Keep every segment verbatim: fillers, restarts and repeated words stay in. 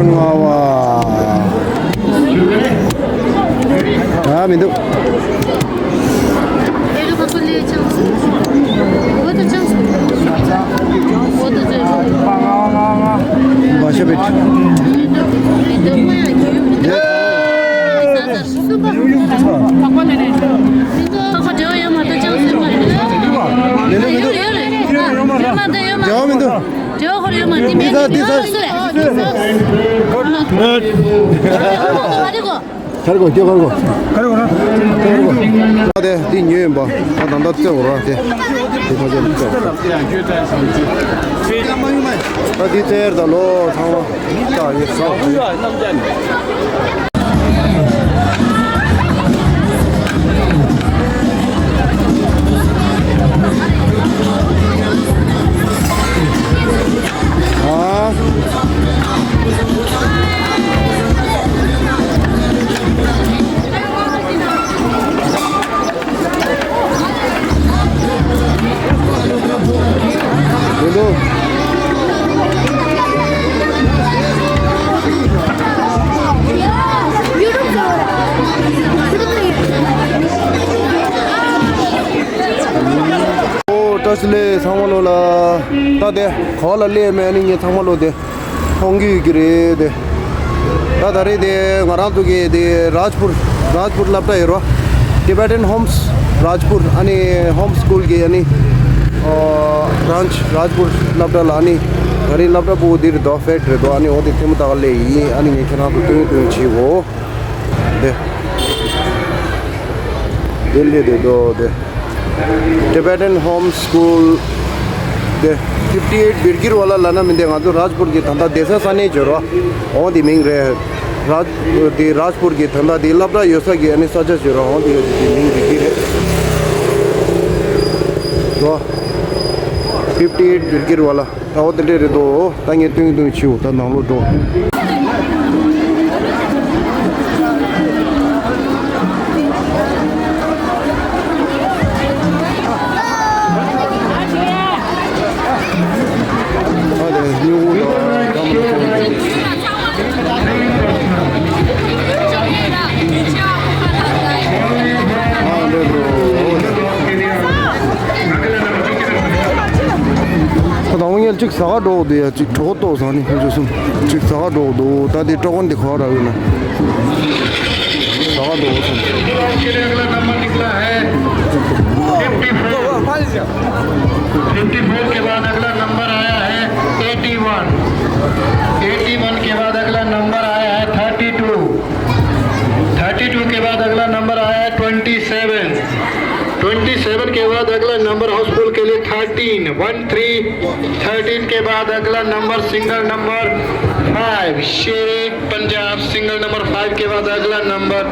ལྔ་པ། ཨ་མི་འདུག་བ་ཤ་བེད། མི་འདུག་མི་འདུག་མི་འདུག་འབྲེལ་བ་མི་འདུག་འདི་ས་འདི་ས། ཁར་གོ་ཁར་གོ་ཁར་གོ་ར། ཁར་གོ་ར། ཁར་གོ་ར། དེ་འདི་ཉོས་ཡིན་པ། ད་ད་ད་རྩེ་འོ་ར་དེ། དེ་ཁ་ཅན་རྩེ་འོ་ར། ད་འདི་རྩེར་ད་ལོ་ཚང་མ་ད་ཡོད་ས། ཨོ་བཀྲ་ཤིས་བདེ་ལེགས་ཚང་མ་ལོ་ལ། ད་དེ་ག་བ་ལ་སླེབས་མེད་ནི་ངས་ཚང་མ་ལོ་དེ་མཐོང་གི་ཡོད་ཀྱི་རེད་དེ། ད་ད་རེས་དེ་ང་རང་ཚོ་གི་དེ་རཱཇ་པུར་རཱཇ་པུར་སློབ་གྲྭ་ཡོད་རོ། Tibetan Homes Rajpur ཨ་ནི་Home School གི་ཨ་ནི་རཱཇ་རཱཇ་པུར་སློབ་གྲྭ་ལ་ཨ་ནི་ད་རེས་སློབ་གྲྭ་པོ་འདིར་དོ་ཕེད་རེད་དོ། ཨ་ནི་འོ་དེ་ཐེངས་མ་ད་ག་སླེབས་ཡིན། ཨ་ནི་ངས་ཁྱེད་རང་ཚོ་སྟོན་སྟོན་བྱེད་འོ། དེ་དེ་ལས་དེ་དོ་དེ། Tibetan Home School དེ་ཕིབ་ཊི་ཨེ་ཊི་བིར་གིར་ཝ་ལ་ལ་ན་མི་འདེ། ང་ཚོ་རཱཇ་པུར་གི་ད་ལྟ་བསྡད་ས་ས་གནས་བརྗོད་རོགས། འོང་དེ་མིང་རེད། རཱཇ་དེ་རཱཇ་པུར་གི་ད་ལྟ་དེ་སློབ་གྲྭ་ཡོད་ས་གི་ཨ་ནི་ས་ཆ་བརྗོད་རོགས། འོང་དེ་ཡོད་དེ་མིང་བིར་གིར་རེད་རོ། ཕིབ་ཊི་ཨེ་ཊི་བིར་གིར་ཝ་ལ། ད་འོ་དེ་འདྲས་རེད་དོ། ད་ངས་སྟོན་སྟོན་བྱིའུ་ད་ནང་ལོགས་འགྲོ། ཨ་དེ་སྨྱུ་གུ་དང་ད་མ་ཨ་འདྲས་འགྲོ། ད་དང་པོ་ངས་གཅིག་ཟ་ག་འགྲོ་འདུག་ཡ། གཅིག་གྲོད་ཁོག་ལྟོགས་སོང་ནི་ཁོང་ཚོ་གསུམ་གཅིག་ཟ་ག་འགྲོ་འདུག་ད་དེ་ཀྲོ་ཀོན་དེ་ག་ར་ཡོད་ན་ཟ་ག་འགྲོ་སོང་། fifty four के बाद अगला नंबर आया है एटी वन। एटी वन के बाद अगला नंबर आया है थर्टी टू। थर्टी टू के बाद अगला नंबर आया है ट्वेंटी सेवन। ट्वेंटी सेवन के बाद अगला नंबर हाउसफुल के लिए थर्टीन, वन थ्री। थर्टीन के बाद अगला नंबर सिंगल नंबर फ़ाइव, शेर पंजाब। सिंगल नंबर फ़ाइव के बाद अगला नंबर।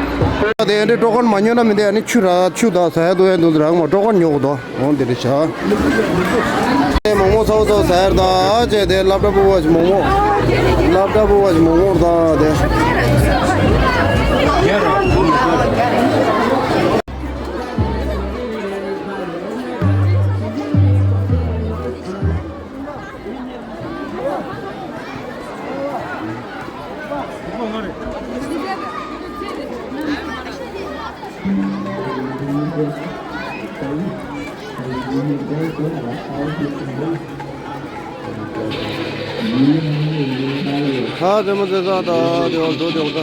དེ་འདྲའི་ཀྲོ་ཀོན་མ་ཉོས་ན་མི་འདི་ཨ་ནི་ཆུ་ར་ཆུ་དང་ཟ་ཡ་འདུག་ཡ་འདུག་རང་མ་ཀྲོ་ཀོན་ཉོ་གི་འདུག་འོང་དེ་འདྲ་བྱ། དེ་མོག་མོག་ཚ་བོ་ཚ་བོ་ཟ་ཡར་ད་ཅེ་དེ་སློབ་གྲྭ་ཕྲུ་གུ་བ་ཞིག་མོག་མོག་སློབ་གྲྭ་ཕྲུ་གུ་བ་ཞིག་མོག་མོག་ད་དེ། ཧ་དེ་མོ་དེ་ས་ད་དེ་བ་འགྲོ་དེ་བ་ད།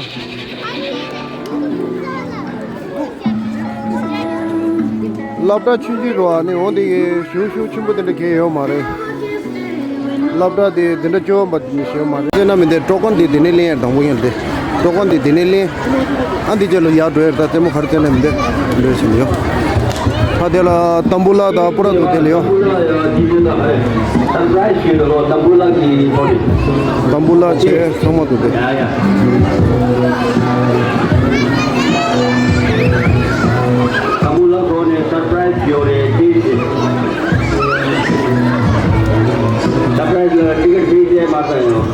སློབ་གྲྭ་ཆུང་ཆུང་རུ་ཨ་ནི་འོང་དེ་གི་ཞུ་ཞུ་ཆེན་པོ་དེ་འདྲ་གས་ཡོད་མ་རེད། སློབ་གྲྭ་དེ་དེ་འདྲ་སྐྱོ་བ་དེ་འདྲ་ཞིག་ཡོད་མ་རེད། དེ་ན་མི་འདི་ཀྲོ་ཀོན་དེ་དེ་ནས་ལེན་ཡར་དང་པོ་ཡིན་ཏེ། ཀྲོ་ཀོན་དེ་དེ་ནས་ལེན། ཨ་འདི་ཅག་ལ་ཡར་འགྲོ་ཡར་ད་རྩེད་མོ་གར་རྩེད་ན་མི་འདི་འདྲ་ཞིག་ཡོད། ད་དེ་ལ་ཏམ་བུ་ལ་དང་པུ་ར་དུ་དེ་ལ་ཡོད། ཏམ་བུ་ལ་ཆེ་ཚང་མ་དུ་དེ། ཏམ་བུ་ལ་ཁོ་ནས་སར་པ་རའི་ཛི་ཡོད་རེད། ཏིག་ཙམ་སར་པ་རའི་ཛི་ལ་ཊི་ཀེ་ཊི་ཕི་རི་ཟེར་མ་ས་ཡོད།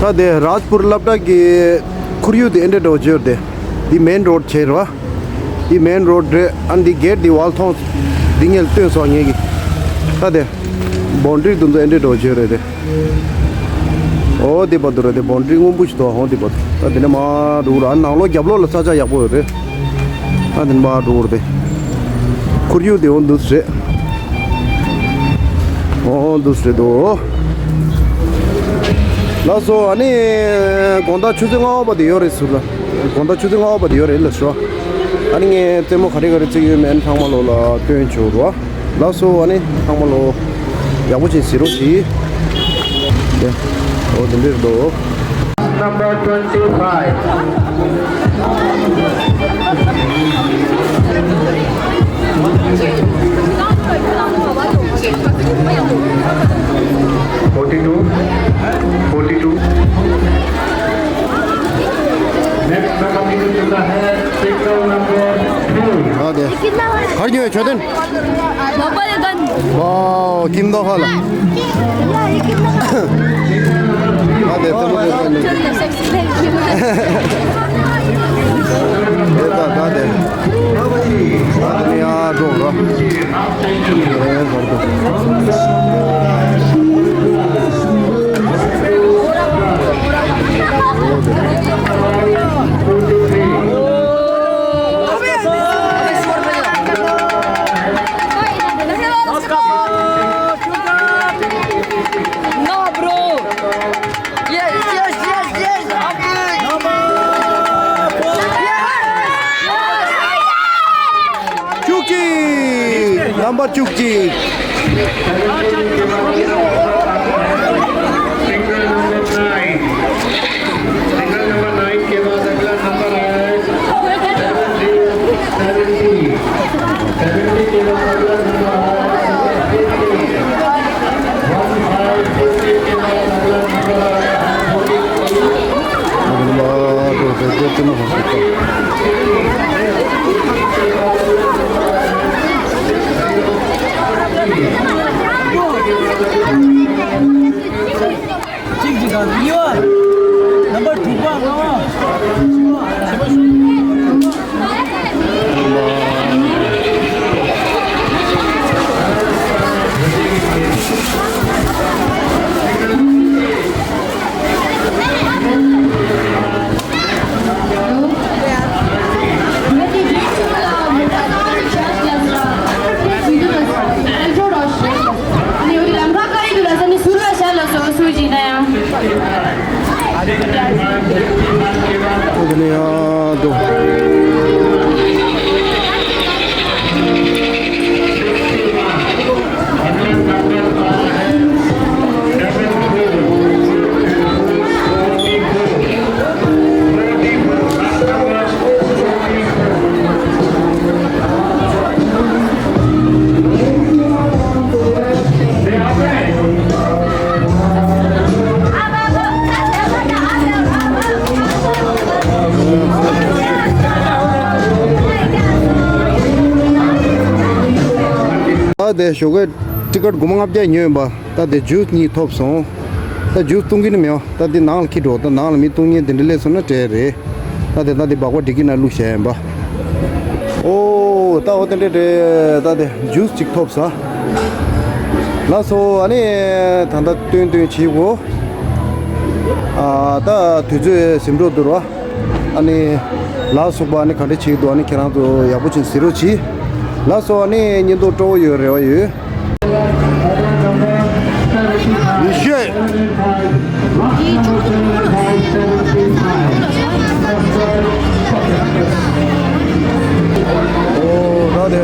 ད་དེ་རཱཇ་པུར་སློབ་གྲྭ་གི་ཁོར་ཡུག་དེ་ཨེ་འདྲ་འདྲ་བོ་བརྗོད་དེ། འདི་མེན་རོ་ཌི་བྱས་རེད་བ། འདི་མེན་རོ་ཌི་རེད། ཨ་འདི་གེ་ཊི་འདི་ཝལ་མཐོང་། འདི་ངས་སྟོན་སོང་ངས་ཀྱི། ད་དེ་བོན་ཌི་རི་དུ་ཚོ་ཨེ་འདྲས་འགྲོ་བྱོས་རེད་དེ། ཨོ་དེ་བར་དུ་རེད་དེ། བོན་ཌི་རི་སྔོན་པོ་ཞིག་འདུག་ཧོང་དེ་བར་དུ། ད་དེ་ནས་མར་འགྲོ་ར། ནང་ལོགས་རྒྱབ་ལོགས་ལ་ས་ཆ་ཡག་པོ་ཡོད་རེད། ད་དེ་ནས་མར་འགྲོ་རེད་དེ། ཁོར་ཡུག་དེ་འོ་འདུག་རེད། འོ་འདུག་རེད་དོ། ལགས་སོ། ཨ་ནི་དགོང་དག་ཆུ་ཚོད་ལྔ་པ་དེ་ཡོད་རེད་ཟུར་ལ། དགོང་དག་ཆུ་ཚོད་ལྔ་པ་དེ་ཡོད་རེད་ལགས་སོ། ཨ་ནི་ངས་རྩེད་མོ་ག་རེ་ག་རེ་རྩེ་ཡོད་མེད་ཚང་མ་ལོ་ལ་སྟོན་ཆོག་རོགས། ལགས་སོ། ཨ་ནི་ཚང་མ་ལོ་ཡག་པོ་བྱས་གཟིགས་རོགས་གྱིས། དེ་འོ་དེ་འདྲས་རེད་དོ། Number twenty-five. Forty-two, forty-two. Next number की चुका है, signal number three. हाँ दे। हर क्यों है छोटन? Wow, kim do hala. हाँ दे, तुम लोग ད་ད་དེ་ད་དེ་ནས་ཡར་འགྲོ་ར། ཨེ་བར་དུ། Yes, yes, yes, yes, Abdul. བཅུ་གཅིག་རྣམ་པ་བཅུ་གཅིག Single number nine. Single number nine के बाद अगला नंबर है seventy. Seventy के बाद अगला नंबर है fifty. One five fifty के बाद अगला नंबर है forty-eight. གཅིག་གཅིག་གང་གཉིས་པ། ནམ་པར་དྲུག་པ། ལྔ་པ། ཨ་དེ་ཞོགས་ཀས་ཊི་ཀཊ་སྒོར་མོ་ལྔ་བརྒྱ་ཉོས་ཡིན་པ། ད་དེ་ཇུས་གཉིས་ཐོབ་སོང་། ད་ཇུས་བཏུང་གི་ནི་མེད་པ། ད་དེ་ནང་ལ་འཁྱེར་འགྲོ། ད་ནང་ལ་མི་བཏུང་མཁན་དེ་འདྲ་སླེབས་སོང་ན་བྲེལ་རེད། ད་དེ་ད་དེ་སྦག་སྦག་སྒྲིག་གི་ན་བླུགས་བཞག་ཡིན་པ། ཨོ་ད་འོ་དེ་འདྲ་རེད། ད་དེ་ཇུས་གཅིག་ཐོབ་ས། ལགས་སོ། ཨ་ནི་ད་ལྟ་སྟོན་སྟོན་བྱེད་དགོས། ཨ་ད་དུས་ཚོད་ཟིན་འགྲོ་འདུག་ར། ཨ་ནི་ལ་སོགས་པ་ཨ་ནི་ག་འདྲ་བྱེད་ཀྱི་འདུག་ཨ་ནི་ཁྱེད་རང་ཚོ་ཡག་པོ་ཅིག་གཟིགས་རོགས་གྱིས། ལགས་སོ། ཨ་ནི་བརྙན་ཐུང་སྤྲོ་བོ་ཡོད་རེ་བ་ཡོད། ཉི་ཤུ། ཨོ་ད་དེ།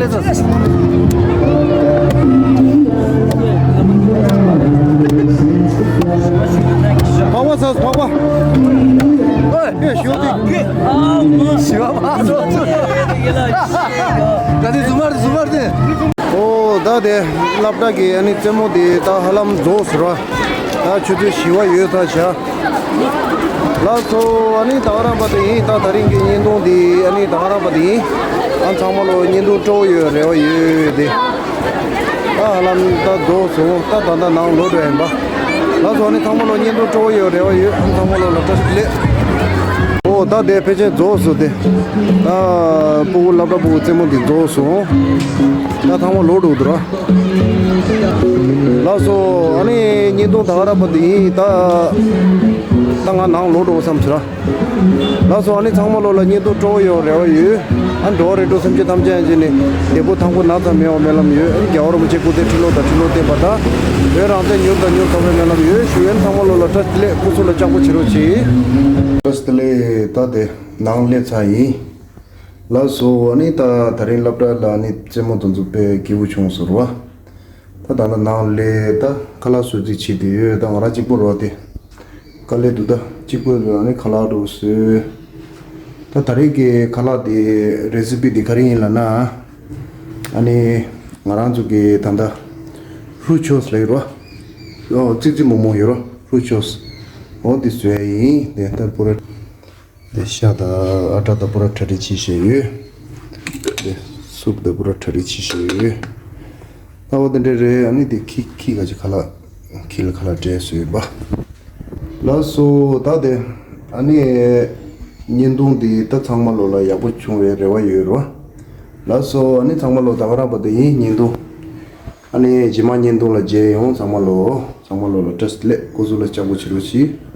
སླེབས་ཚར། ཕག་པ་ཟ་ཕག་པ། ཨོ་ཡ་ཞུ་དེ། ཞུ་བ་མ་སོ་ཚུ། ད་དེ་ཟུ་མར་ཟུ་མར་དེ། ཨོ་ད་དེ་སློབ་གྲྭ་གི་ཨ་ནི་རྩེད་མོ་དེ་ད་ཧ་ལམ་རྫོགས་ཟེར་བ། ད་ཆུ་ཚོད་བཞི་པ་ཡོལ་ཚར་བཞག་ལགས་སོ། ཨ་ནི་ད་ག་རང་པ་དེ་ཡིན། ད་དེ་རིང་གི་བརྙན་ཐུང་འདི་ཨ་ནི་ད་ག་རང་པ་དེ་ཡིན། ཨ་ཚང་མ་ལོ་བརྙན་ཐུང་སྤྲོ་བོ་ཡོད་རེ་བ་ཡོད་དེ། ད་ཧ་ལམ་ད་རྫོགས་སོང་། ད་ད་ལྟ་ནང་ལོག་འགྲོ་ཡིན་པ། ལགས་སོ། ཨ་ནི་ཚང་མ་ལོ་བརྙན་ཐུང་སྤྲོ་བོ་ཡོད་རེ་བ་ཡོད། ཨ་ཚང་མ་ལོ་ལ་བཀྲ་ཤིས་བདེ་ལེགས། ཨོ་ད་དེ་ཕལ་ཆེར་རྫོགས་སོང་སྟེ། ད་སྤུ་གུ་སློབ་གྲྭ་སྤུ་གུ་རྩེད་མོ་འདི་རྫོགས་སོང་། ད་ཚང་མ་ལོག་འགྲོ་འདུག་ར། ལགས་སོ། ཨ་ནི་བརྙན་ཐུང་ད་ག་རང་པ་འདི་ཡིན། ད་ད་ང་ནང་ལོག་འགྲོ་བསམ་ཟེར་ར། ལགས་སོ། ཨ་ནི་ཚང་མ་ལོ་ལ་བརྙན་ཐུང་སྤྲོ་བོ་ཡོད་རེ་བ་ཡོད། ཨ་འགྲོ་བ་རིགས་དྲུག་སེམས་ཅན་ཐམས་ཅད་ཡང་ཅི་ནི་བདེ་པོ་ཐང་པོ་ན་ཚ་མེད་པ་སྨོན་ལམ་ཡོད། ཨ་ནི་རྒྱལ་བ་རིན་པོ་ཆེ་སྐུ་ཚེ་ཁྲི་ལོ་དང་ཁྲི་ལོ་བརྟན་པ་དང་། བོད་རང་བཙན་མྱུར་དང་མྱུར་ཐོབ་པའི་སྨོན་ལམ་ཡོད། ཞུ་ཡན་ཚང་མ་ལོ་ལ་བཀྲ་ཤིས་བདེ་ལེགས། སྐུ་གཟུགས་ལ་ལྕགས་པོ་བྱེད་རོགས་གྱིས། བཀྲ་ཤིས་བདེ་ལེགས། ད་དེ་ནང་སླེབས་ཚར་ཡིན། ལགས་སོ། ཨ་ནི་ད་དེ་རིང་སློབ་གྲྭ་ལ་ཨ་ནི་རྩེད་མོ་དེ་ཚོ་དཔེ་སྐྱིད་པོ་བྱུང་ཟེར་བ། ད་ད་ལྟ་ནང་ལས་ད་ཁ་ལག་བཟོ་རྩིས་བྱེད་དུ་ཡོད། ད་ང་རང་གཅིག་པོ་རོགས་ཏེ་དཀའ་ལས་འདུག་ད་གཅིག་པོ་རོགས་ནི་ཁ་ལག་འགྲོ་བཟོས། ད་ད་རེས་ཀྱི་ཁ་ལག་དེ་རེ་སི་པི་དེ་ག་རེ་ཡིན་ལབ་ན། ཨ་ནི་ང་རང་ཚོ་གི་ད་ལྟ་ཧྲུ་ཆོས་ལབ་ཡོད་རོ། ཨོ་ཙིག་ཙིག་མོག་མོག་ཡོད་རོ། ཧྲུ་ཆོས། ཨོ་དེ་བཟོས་ཡིན། དེ་ད་པུ་ར། དེ་ཤ་དང་ཨ་ཊ་དང་པུ་ར་གྲ་སྒྲིག་བྱེད་བཞིན་ཡོད། དེ་སུབ་དང་པུ་ར་གྲ་སྒྲིག་བྱེད་བཞིན་ཡོད། ད་འོ་དེ་འདྲ་རེད། ཨ་ནི་དེ་ཁྱི་ཁྱི་ག་ཅིག་ཁ་ལག་ཁྱི་ལ་ཁ་ལག་སྤྲད་སྲོལ་ཡོད་པ། ལགས་སོ། ད་དེ་ཨ་ནི་བརྙན་ཐུང་འདི་ད་ཚང་མ་ལོ་ལ་ཡག་པོ་བྱུང་བའི་རེ་བ་ཡོད་རོ། ལགས་སོ། ཨ་ནི་ཚང་མ་ལོ་ད་ག་རང་པ་དེ་ཡིན་བརྙན་ཐུང་། ཨ་ནི་རྗེས་མ་བརྙན་ཐུང་ལ་མཇལ་ཡོང་། ཚང་མ་ལོ། ཚང་མ་ལོ་ལ་བཀྲ་ཤིས་བདེ་ལེགས། སྐུ་གཟུགས་ལ་ལྕགས་པོ་བྱེད་རོགས་གྱིས།